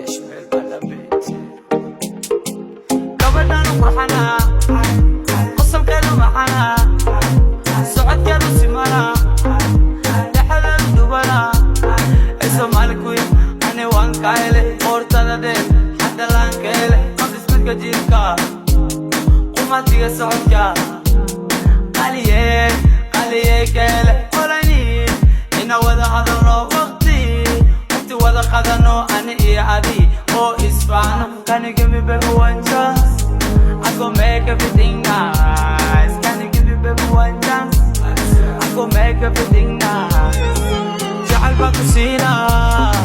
Ishmael Balabit. Gabadhaan qurxana, qosolkeedu maxana, socodkeedu simana, dhexdeedu dubana. Ee Soomaali queen, ani waan ka helay. Qoortadadeen xadalaan ka helay. Qabdhismadka jiirka, qumatiga socodka, qaliye qaliye ka helay. Olani ina wada hadalno, waqti waqti wada qadano, ani iyo adi oo isfaano. Can you give me, baby, one chance? I go make everything nice. Can you give me, baby, one chance? I go make everything nice. Jacayl baan ku siinaa.